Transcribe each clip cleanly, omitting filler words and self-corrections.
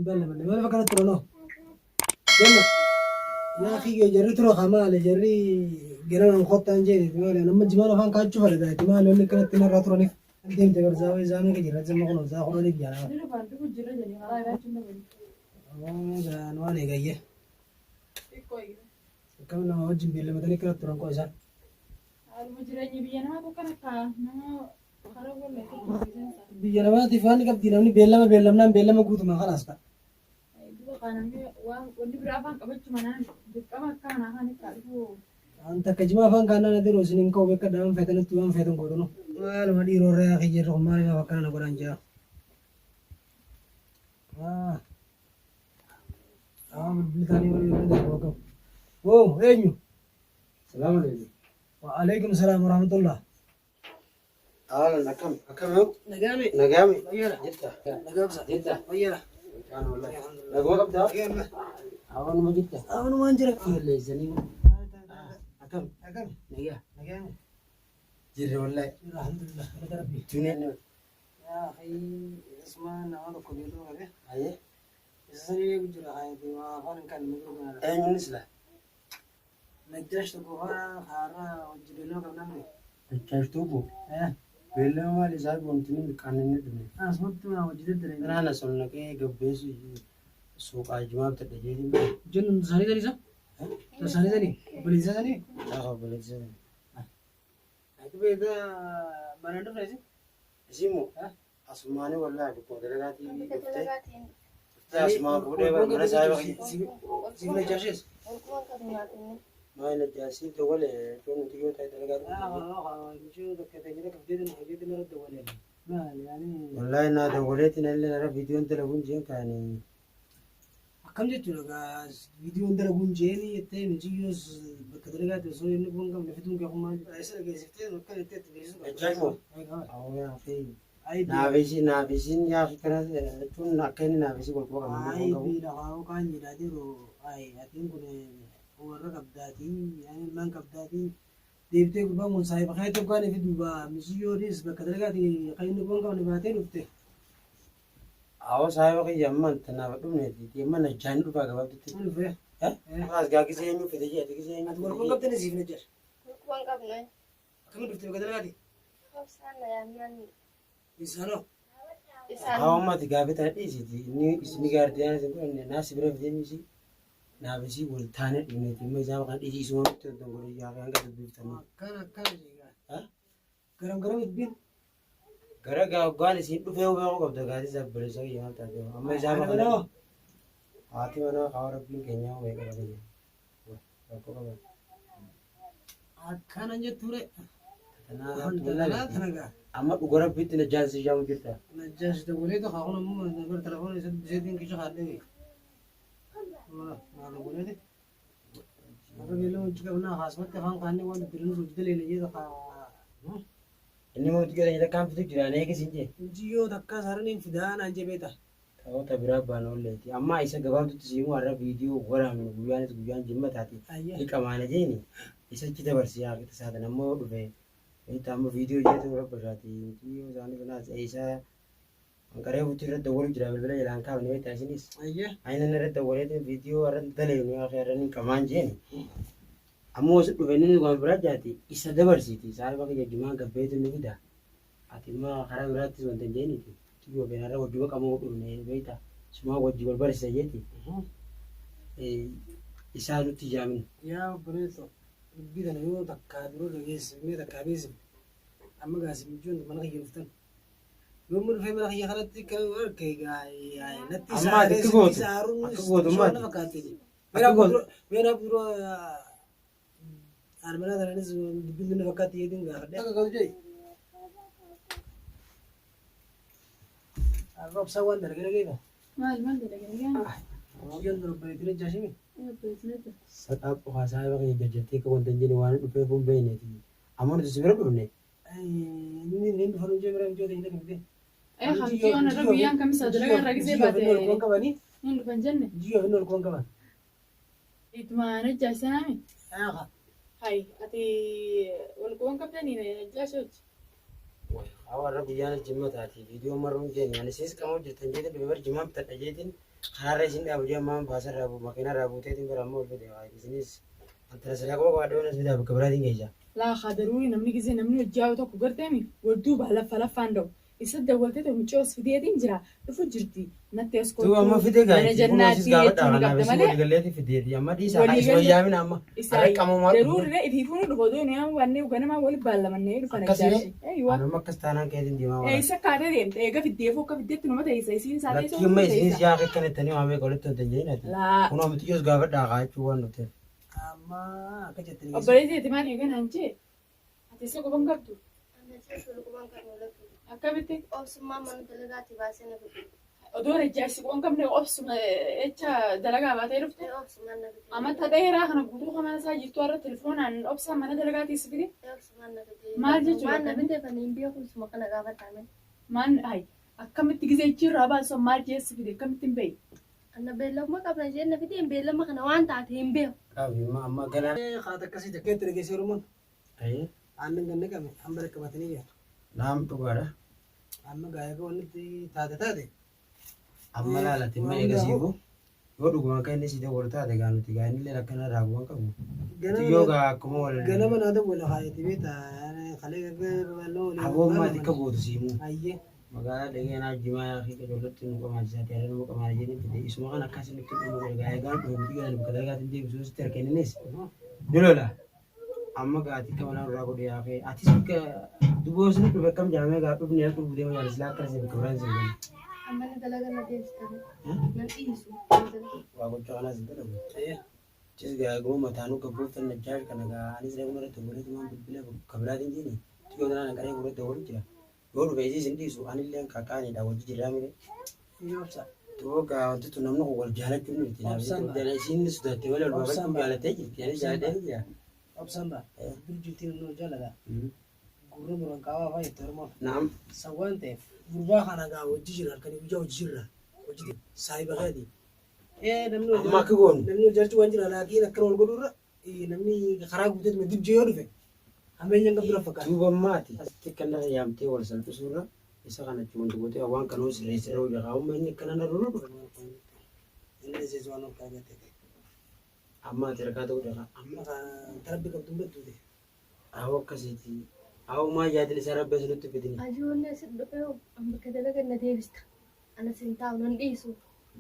wajjin beellamanne maaliif akkanatti turanoo? Jenna yaa kiyyoo jarri tura kaa maali jarri ganamaan kottaan jeeni maali amma jimaan afaan kaachuu fedha gaati maali wanni akkanatti narraa turaniif deemte barsaa wayii zaamee ka jirra zimma kun saa kudhaniif jaalama. Dura baantu jira jedhanii karaa ilaalchuun dabali. Gaan waan eegayye Xiqqoo eegna. Akkam nama wajjin beellamatanii akkanatti turan koo isaan. Haaluma jireenya biyya namaa tokko akka nama karaa wallee tokko Biyya namaatiif waan qabdi namni beellama beellamnaan beellama guutuma kalaas ta'a. Duba kanamni waan wanni biraa afaan qabachuu manaan dirqama akka kanaa kan itti dhufu. An takka jimaa afaan kaannaan adeero isin hin ka'u beekadha waan feetanitti waan feetan gootanu. Maaluma dhiiroo irra yaa kiyya kun maaliif akkana na godhan jira. Ah. Ah, bilbilli isaanii walii walii darbu akkam. Woo, eenyu? Salaam alaikum. Wa alaikum salaam wa rahmatullah. Ahlan akkam akkam yoo Nagaame. nagaame Fayyaadha. jirta Nagaamsa. jirta Fayyaadha. kaan wallahi naguma qabdaa Nagaame. hawaanuma jirta Awanumaan jira. leessanii akkam Akkam. nagaa Nagaame. jirre wallahi Alhamdulillah. Galata Rabbi. tuneen Yaa akhi, isuma nama tokko beellama qabe. aye Isa sanii eegu jira haayati waa afaan hin kanne jiru kana. Eenyunis la Najjaash tokko faa haarraa hojii beellama qabnaan bee. Najjaash tokko beellama maali isaa wanti ni mirqaanne dhufne. Asumatti waa hojii daddalee. Kanaan as ol naqee gabbeessu suuqaa jimaa bitadha jeetiin bee. Jennu isaanii sanii isa? Isaanii sanii? Obboleessa sanii? Gaafa obboleessa sanii. Ati beektaa mana hin dhufne isin? Isin moo asumaanii wallahi bakkuma dalagaatii dhuftee dhuftee asumaan fuudhee bara mana saahiba kiyya. Siif Najjaashees? Maal Najjaashiif dawwale jechuun nuti yoo ta'e dalagaa dhufte. Wallahi naa dawwaleetiin illee nara viidiyoon dalaguun jeen kaanii. Akkam jechuudha gaa viidiyoon dalaguun jeeni jettee mijiyyoos bakka dalagaatti osoo inni kun qabne fiduun kee kun maal isa dhageessiftee akka jettee itti beeksisuu qabda. Najjaash moo? Awwaa fi naafisi naafisiin yaa fi kana jechuun akka inni naafisi wal quba qabne hin qabu. Aybii lafaa kaan jedhaa jiru ay atiin kun warra qabdaatii yaani ilmaan qabdaatii deebitee gurbaan kun saahiba kee tokkaan fi duuba miciyyoonis bakka dalagaati kan inni kun qabne baatee dhufte. Awwa saahiba kiyya amma tanaaf dhufneeti amma najjaan dhufaa gabaabdutti. Kun dhufe. As gaa gisee eenyu fide jee ati gisee eenyu Ati fide wal kun jee. qabdani siif najjar. Kun qabna. Akkamiin dhufte bakka dalagaati? Obsaan na yaamnan. Isaanoo. Isaan. Haa amma ati gaafii tana dhiisiti inni isin gaardiyaan isin godhanne naa si bira fidee misi naaf isii wal taane dhufneeti amma isaa kan dhiisii isuma nutti hin godhu yaa fi hanga dubbiftanii. Akkana akkana jeegaa. Garam garam dubbiin. Gara gaaggaan isiin dhufee beekuu qabda gaatii sabboleessa kiyya maal taate amma isaa Haadha bakka manaa. Haati manaa kaa rabbiin keenyaa wayii qaba kiyya rakkoo qaba. Akkana jetture. Tanaa Tana gaa. Amma dhuga rabbiitti najjaas si jaamu jirta. Najjaash dabalee tokko kun ammoo bara telefoona isa dubbiseetiin kisha kaadhee. Maa dabalee. Warra beellama hojii qabnaa haasumatti afaan kaannee waan dubbirinus hojii daleena jee tokko. Inni mootii gara jedha kaan fidu jira eegis hin jee. Injiyyoo takka saraniin fidaa naan jee beekta. Ta'oota biraa baan oolleeti. Amma isa gabaabdutti si himu har'a viidiyoo waraabnu guyyaanis guyyaan jimma taate hiqamaana jeeni isa achi dabarsi yaa qixa saatan ammoo yoo dhufe beektaa amma viidiyoo jeetu rabba isaati injiyyoo isaanii kanaas eeysaa hanqaree butti irra dawwalu jira bilbila jalaan kaafne beektaa isinis. Ayinan irra dawwaleetiin viidiyoo har'a daleenu yaa har'a ni qamaan jeeni. Ammoo si dhufe inni waan biraa jaati isa dabarsiiti saahiba kiyya jimaan gabbeetu ni fida. Ati immoo karaa biraattis wanta hin jeeniiti. Tiyyoo feena irra wajjuma qamoo dhufne beektaa sumaa wajji wal barsiisa jeeti. Isaa nutti jaamin. Yaa obboleettoo dubbii tana yoo takkaa dura dhageessifnee takkaa beeksifne amma gaasi mijoon mana kiyya dhuftan. Yommuu dhufee mana kiyya kanatti kan arge natti Amma ati akka gootu, akka gootu maati? fakkaatti. Akka gootu. Meera dura haadha manaa tanaanis dubbiin tun fakkaatti jedhin gaafadhe. Akka gootu jedhi. Roobsaa waan dalagee dhageessa. Maal maal dalagee nagaa? Biyyoon dura obboleettiin hojjaashimi. Obboleettiin hojja. Saxaaphu haasaa kiyya jajjattee akka wanta hin jenne waan dhufeef hin beekneeti. Amma nuti si bira dhufne Inni inni dhufan hojii bira mijoota hin dhaqne. Hamtiyoon irra guyyaan kamisaa dalagaa irraa gisee baate Ol kuwan qabanii. Hin dhufan jenne. Jiyyoo fi ol kuwan qaban. Ittuma najjaash sanaami. Aaha. Hay ati wal quban qabdanii najjaash hojii. Hawa irra guyyaan jimma taati viidiyoo marruun jeeni ani siis qamoo jirtan jeetiin dhufe bar jimaan bitadha jeetiin. Karaarra isin dhaabu jee ammaan baasarraa bu makiinarraa buuteetiin bara amma ol fide isinis antana silaa quba qabaadhe waan as fidaa bakka biraatiin geessa. Laa haa daruurii namni gisee namni hojii tokko garteemi wal duuba laffa laffaan da'u. Isa dawwaltee ta'u mucoo as fideetiin jira dhufu jirti natti as Tuu amma fide mana gaayiti kun asis jannaatti gaafadha jechuun ni kanaaf qabda isin malee. waliigalleeti fideeti amma dhiisaa haa isin Waliigalle wayyaamina amma isaa har'a qamumaa dhufu. daruurri ifiifuu nu dhufu odoo nu yaamuu ganamaa wal baallamannee dhufan Akkasii ajaashi. Eeywa. anuma akkas taanaan keetiin deemaa wala. Eessa kaatee deemte eega fiddeefuu akka fiddeetti nama teessa isiin isaa teessoo Lakkii amma nama isinis teessa. yaa akkanatti waa meeqa walitti hin jedhin Laa Kunoo mixiyyoos gaafadhaa haa jechuu waan dhufteef. Amma akka jettanii geessu. obboleessi ati maal eegan hanjee ati isa quban qabdu Ana jechuun quban kan oolatu. akkamitti Obsummaa mana dalagaatti baasee na fide. odoo rajjaasi quban qabne obsuma jecha dalagaa baatee dhufte Obsummaan na fide. amata dheeraa kana guutuu kamaa isaa jirtu har'a telefoonaan obsaa mana dalagaatii si fide Obsummaan na fide. Maal jechuudha Waan na kana? fide kan hin beeku suma kana gaafatame. Maan hay akkamitti gisee ichiirraa baasu maal jeessi fide akkamitti hin beeyi Anna beellama qabna jee na fide beellama kana waan taate hin beeku. Qabi amma ganaa. Haata akkasii takkeetti dhageessee Oromoon Ayi aannan ganna qabe hamba lakkabatanii jira. naam dhugaadha. Amma gaa'ee wanni taate taate Amma laalati amma eega siifu yoo dhuguma akka inni si dawwalu taate gaa nuti gaa inni illee akkana raawwan qabu. Yoo gaa akkuma wal ganama naa dawwala haayati beeta kalee gargar aboo maati akka gootu siimuu. Ayyee. Magaalaa dhageenaa jimaa yaa fi qajoollotti nu qamaachisaa ta'e nu qamaana jedhanii fide isuma kan akkas nutti dhumu godhe gaa eegaan dhufe miti galan bakka dalagaatiin deebisuu sitti harkenninis ni lola. Amma gaati akka manaa irraa godhe yaa fi atis bakka duboo isin dhufe akkam jaamee gaa dhufne yaa dhufu deema jaalas laa akkana bakka biraan sin galu. Amma na dalaga na deebistanii. Nan dhiisu. Waa gocha kanaas hin dalagu. Ayyee. Cis gaa eeguma mataanuu gabbooftan najjaash kana gaa anis reefu irratti dawwaleetumaan bilbila bakka biraatiin jiini xiyyoo tanaan qaree irratti dawwalu jira. Yoo dhufe isiis hin dhiisu anillee kaakaaniidha wajji jirraa mire. Yoo obsa. Tuba wanti tun namni kun wal jaalachuun ni jirti. Isiin sodaatte malee wal baafachuu jaalattee jirti. Anis jaaladhee jira. Obsaan ba'a. Dur jirtiin nu jaalladha. Gurra muran qaawaa fa'aa jette Oromoon. Naam. San waan ta'eef gurbaa kana gaa hojii jira halkanii guyyaa hojii jirra. Hojii saayiba keeti. Ee namni Amma akka goonu. namni hojjechuu waan jira laakiin akkana wal godhuurra namni karaa guuteetuma dibjee yoo dhufe hammeenya hin qabdu fakkaata. Duuba maati. Asitti kan lafa yaamtee wal salphisuurra isa kana achi wanti gootee waan kanoo sirreessee hojii haa uummanni akkana na lolu dhufe. Inni sees waan ol kaa'ate. Amma ati harkaa ta'uu dhaqa. Amma tarabbi qabdu hin badduute. Awwa akkasiiti. Awwa maa yaadin isaa rabbi asinitti fidini. Ajoonni asi dhufee bakka dalaga na deebista. Ana sin taa'u nan dhiisu.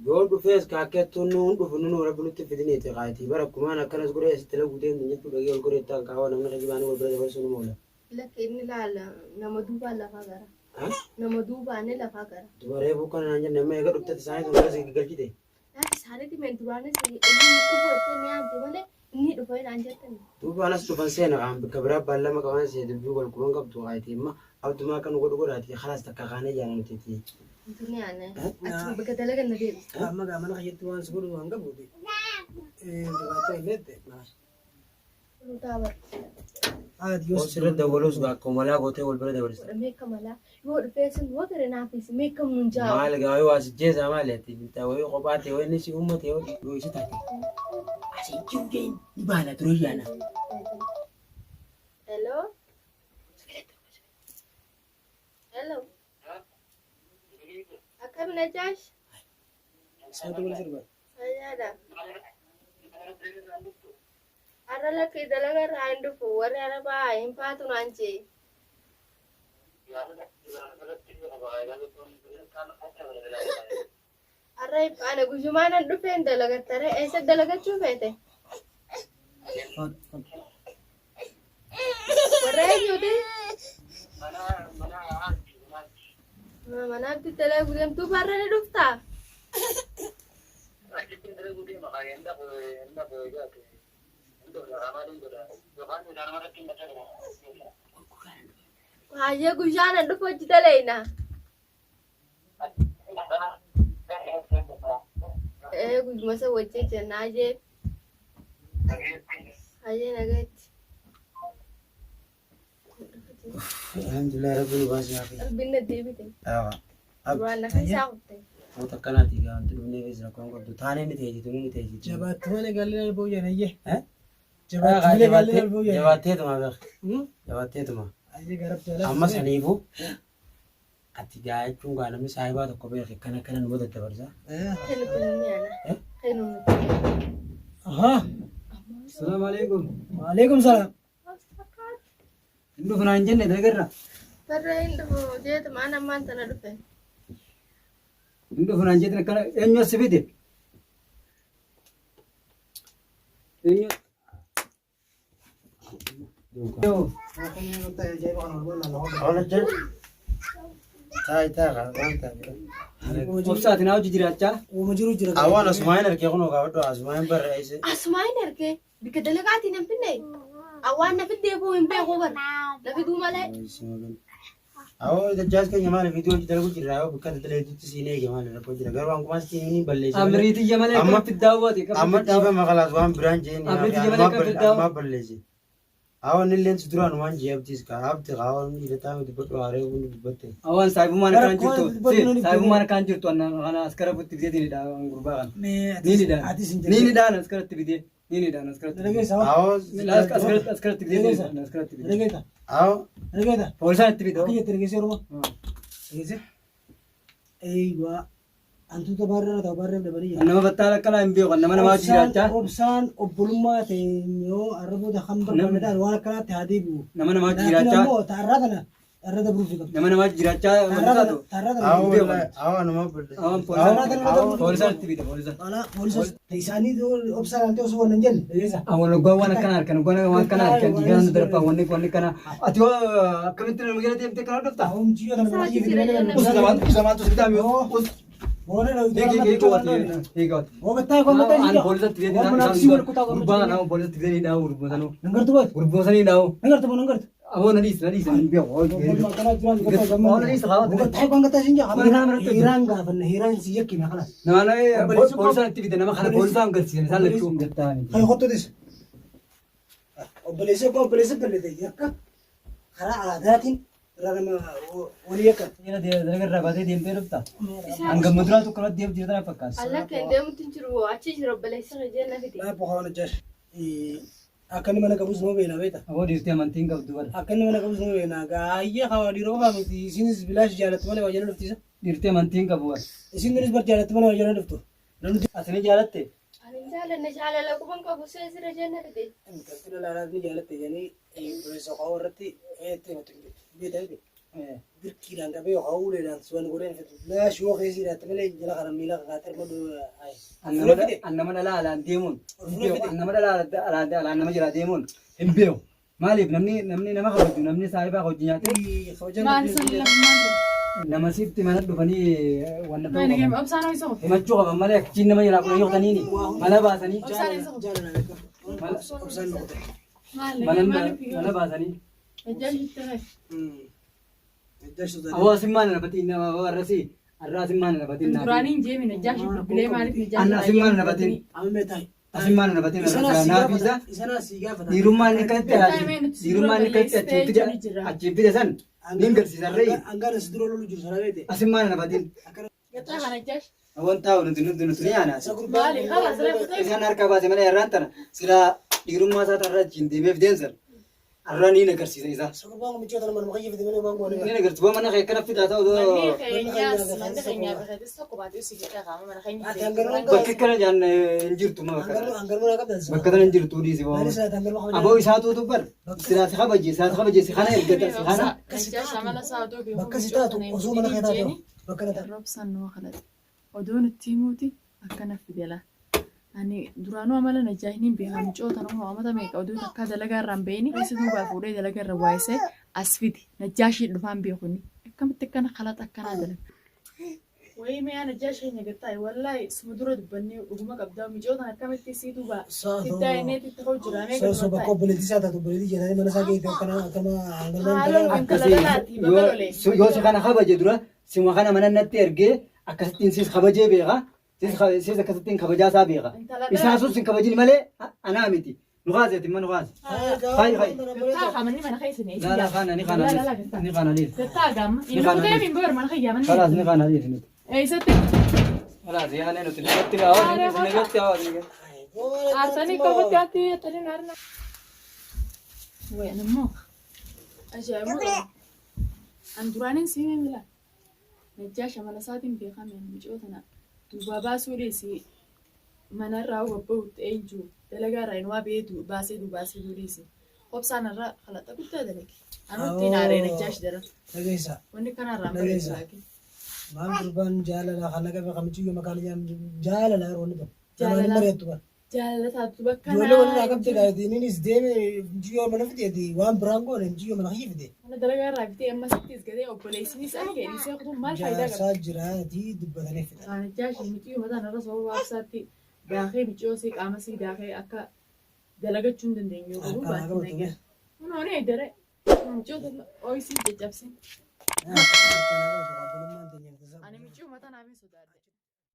Yoo dhufees kaakkeettuun nuun dhufu nunu rabbi nutti fidiniiti kaatii bara kumaan akkanas godhee asitti laguu deemtu jechuu dhagee ol godhee ta'an kaawwa namni kajibaanii wal bira dabarsuu numa oola. Lakki inni laala nama duubaan lafaa gara. Nama duubaan lafaa gara. Dubaree bukkana naan jenne amma eega dhufte isaanii sun gara si galchite. Laati isaaniitti meen duraanis inni dhufu jettee ni yaamte malee inni dhufa naan jettani. Duuba anas dhufan seena kaan bakka biraa baallama qaban see dubbii wal quban qabdu kaatii amma abdumaa kan godhu godhaati khalaas takka kaanee jaalan nuti. Intuni ana achuma bakka dalaga na deebista. Amma gaa mana keetti waan si godhu waan qabuuti. Jabaatee illeette. Lutaa bara. Haati yoo Yoo sirra dawwaluus akkuma malaa gootee wal bira dabarsita. Godhamee akka malaa yoo dhufee sin wagare naafis meekam nun jaa'u. Maal gaa yoo as jeesaa maal ati wayii kophaa ta'e wayii inni si uummate yoo isa taate. Asii jiru jeen ni baala ture yaana. Hello. Hello. Akkam Najaash? Isaatu wal sirba. Fayyaadha. Har'a lakkii dalaga irraa hin dhufu warri arabaa hin baatu naan jee. Har'a ana guyyumaa nan dhufeen dalagattare eessa dalagachuu feete? Warra eenyuuti? Mana abdi dalaguu deemtuu barra ni dhuftaa? Hayyee guyyaa nan dhufu hojii dalaginaa. Ee guyyuma isa wajjin jenna hayyee. Hayyee nagaatti. Alhamdulillah rabbi nu baasee hafe. Qalbiin na deebite. Abdi Duraan lafa isaa kutte. Wanta akkanaati gaa wanti dhufnee fi rakkoon qabdu taanee ni teessiti ni teessiti. Jabaatti malee gaalli alboo jedhan ayyee. Eh? Jabaatti malee gaalli alboo jedhan. Jabaatteetuma beek. Jabaatteetuma. Ayyee garab jaalaa. Amma saniifuu Ati gaa jechuun gaa namni saahibaa tokko beeke kana kana numa daddabarsa. Kennu kun ni ana. Kennu nuti. Ahaa. Salaamu alaikum. Waalaikum salaam. Hin dhufu naan jenne dalagarra. Barra hin dhufu jeetuma an ammaan tana dhufe. Hin dhufu naan jette akkana eenyu as fide? Eenyu? Obsaati naa hojii jiraachaa. Uuma jiru jira. Awwaan asumaan argee kunoo gaafadhu asumaan barreesse. Asumaan argee bikka dalagaatiin hin finne. Awwaan na fiddee buu hin beeku bar. Na fiduu malee. Awoo dajjaas keenya maali viidiyoo hojii dalagu jirra yoo bakka dalaguutti siin eege maali rakkoo jira garuu waan kumaas siin ni balleessa. Amriitiyya malee Amma- akka fiddaawwaati. Amma dhiiba makalaas waan biraan jeen Amriitiyya malee akka fiddaawwa. amma balleesse. Awoo inni illee si duraan waan jee abdiis kaa abdi kaa awoo inni hidhataa miti dubbadhu haaree hundi dubbatte. Awwaan saayibummaan akkaan Rakkoo jirtu. dubbadhu nani Saayibummaan akkaan jirtu kana askara butti bideetiin gurbaa kana. Mee Ni nidhaan. atis hin Ni nidhaan askaratti bidee. Ni nidhaan askaratti. Dhaggeessa. Awoo Askaratti askaratti bidee askaratti bidee. Dhaggeessa. awoo Dhaggeessa. Poolisaan itti bidee. Akka jette dhageessee Oromoo. Dhageessee. Eeywaa. Hantuuta baarraa ta'u baarraa dabanii jira. Nama battaala akkanaa hin beeku. Nama namaa jiraachaa. Obsaan obbolummaa ta'e yoo arraboota kan barbaanne ta'an waan akkanaatti haa deebi'u. Nama namaa Laakiin jiraachaa. ammoo taarraa kana irra dabruuf qabdi. Nama namaa jiraachaa. Taarraa kana taarraa kana. awoo awoo anuma balleesse. Awwaan poolisaan itti bide poolisaan. Ala poolisa isaanii obsaan altee osoo wannan jenne dhageessa. Awwaan waggaa waan akkana harkan waggaa waan akkana harkan dhiigaan darbaa wanni wanni kana. Ati hoo akkamitti nama jala deemtee kana dhufta? Homjii yoo kana baay'ee fidee malee. Us lamaan us lamaantu si bitaa mi'oo. Us Boona eegi eegi waati eegi waati. Obattaa gomataa An jira. poolisatti fidee gurbaa kana poolisatti fidee dhaa'u gurbaa sanuu. Nangartu baat. Gurbaa sanii dhaa'u. Nangartu boo nangartu. Aboo na dhiisi na dhiisi hin beeku. Obattaa gomataa jira. Hiraan gaafanna hiraan si yakkina kanas. Nama na poolisaan itti fide nama kana poolisaan galchiisan isaan lachuu hin gattaani. Kan kottotis. Obboleessa abbaa obboleessa balleete yakka karaa aadaatiin irraa nama walii yakka. Dalaga irraa baatee deemtee dhufta. Hangam muduraa tokko irratti deemtu jirtan fakkaata. Alla kan deemutti hin jiru achi jira obboleessa kee jee na fide. Baay'ee waan hojjetu. Akka inni mana qabus nama beena beekta. Aboo dhiirtee amantii hin qabdu bara. Akka inni mana qabus nama beena. Gaayyee haa dhiiroo qofaa miti. Isinis bilaash jaalatti malee waa jala dhufti isa. Dhiirtee amantii hin qabu bara. Isinis bar jaalatti malee waa jala dhuftu. Namni Ati ni jaalatte? Ani hin jaalanne jaalala quban qabu see jira jee na fide. intalti lolaalaan ni jaalatte jedhanii obboleessa qofaa irratti itti himatu hin beektu. Beekta miti. Birkiidhaan qabee yookaan uleedhaan suwan godhee hin fitu. Bilaash yoo keessi hidhatte malee jala kana miila kakaatee armadhu. An nama dhalaa alaan deemuun hin beeku. An nama dhalaa alaan alaan nama jalaa deemuun hin beeku. Maaliif namni namni nama kabaju namni saayibaa hojii nyaatee Maal sun lafumaan ture? nama sitti mana dhufanii wanna ta'uu Maal qaban. eegame? Obsaan ho'isa qofa. Himachuu qaban malee akkiin nama jalaa kudha yootaniini mana baasanii Obsaan ho'isa qofa. Obsaan nuqute. Maal mana eegame? Maaliif mana yoo? baasanii. Najjaash itti hafe. Hawaasummaan lafatiin nama warrasii arraasummaan lafatiin naa. Duraanii hin jeemi Najjaash bilbilee maaliif Najjaash Anna asummaan lafatiin Amma meetaa. asummaan lafatiin naa fiisa. Isanaa si gaafata. Dhiirummaan inni akkasitti dhiirummaan inni akkasitti achiin fide san ni garsiisan re'ee Hangaan as dura lolu jiru sana beekte. asummaan lafatiin. Gattaa kana Najjaash. Awwan taa'u nuti nuti nuti ni yaana. Maali? Kalaas reefu ta'e. Isaan harkaa baase malee irraan tana silaa dhiirummaa isaa tarra achiin deemeef deemsan arraa ni agarsiisa isaa. Isa gurbaan michoota nama nama kayyifate malee waan goone. Ni agarsiisa waan mana kee akkana fidaa ta'u Manni keenyaas manni keenyaa bakka tokko baatee si jedha qaama mana keenya. Ati hangaruma bakka akkana jaan hin jirtu ma bakka hangaruma hangaruma naa qabdan. bakka tana hin jirtu dhiisi waan. Maalis laata hangaruma kabajaa. Aboo isaatu bar silaa si kabaje silaa si kabaje si kana ergata si kana. Najjaash amala isaa odoo beeku. Bakka si taatu osoo mana kee taatu bakka na taatu. Roobsaan nama kadhate. Odoo nutti himuuti akkana fidela. Ani duraanuu amala Najjaash niin beeka micoota nama amata meeqa odoo takkaa dalagaa irraan beeyni isa duubaa fuudhee dalagaa irra waayisee as fidi Najjaashii dhufaan beekuni akkamitti akkana kalaxa akkanaa dalaga. Wayii mi'a Najjaash keenya gattaa'e wallaahi suma dura dubbannee dhuguma qabdaa micootan akkamitti isii duubaa fiddaa inneetti itti ka'u jira meeqa Soo bakka obboleettii isaa taatu obboleettii jedhanii mana isaa geesse akkana akkama hangaruma. Haaloo intala dhalaati bakka lolee. Yoo si kana kabaje dura sima kana mana natti ergee akkasittiin siis kabajee beeka. Siis akkasittiin kabajaa isaa beeka. Isaa sun sin kabajin malee anaa miti. Nu kaaseeti imma nu kaase. Hayi hayi. Gattaa qaamanni mana keessa ni Laa laa kana ni kana ni kana ni. Gattaa gaama. Inni kutee min boor mana keessa manni. Kalaas ni kana ni nuti. Eessatti? Kalaas yaanee nuti nagatti hawaasni nagatti hawaasni. Aartanii kophatti ati attanii naarna. Wayan immoo ajaa'ibuma. An duraaniin siimee mila. Najjaash amala isaatiin beekame mucoo tana duubaa baasuu dhiisi manarraa babba'utti eenyu dalagaarraa inumaa beetu baasee duubaasee dhiisi. Qobsaan irra kalaxa guddaa dalage. Anutti naaree Najjaash daran. Dhageessa. Wanni kanarraa hin bareedu laakiin. Maal gurbaan jaalala kan qabe kamichiyyuu maqaan jaalala yeroo inni ta'u. Namaan hin mari'attu bara. Jaalala taatu bakka Ijoollee walirraa qabde gaa'eeti innis deeme muciyyoo mana fideeti waan biraan goone muciyyoo mana kiyya fide. Mana dalagaa irraa bitee amma sittis gadee obboleessinis argee dhiisee kutuun maal faayidaa qaba? Jaarsaa jiraatii dubbatanii fidan. Najjaash muciyyoo mataan irra sababa waabsaatti daakee muciyyoo si qaama si daakee akka dalagachuu hin dandeenye godhuu Harkaan haa baatti qabatu nagaa. Kunoon eedare muciyyoo ooyisii caccabsin. Harkaan haa qabatu qabbulummaan teenya Ani muciyyoo mataa naaf hin sodaadhe.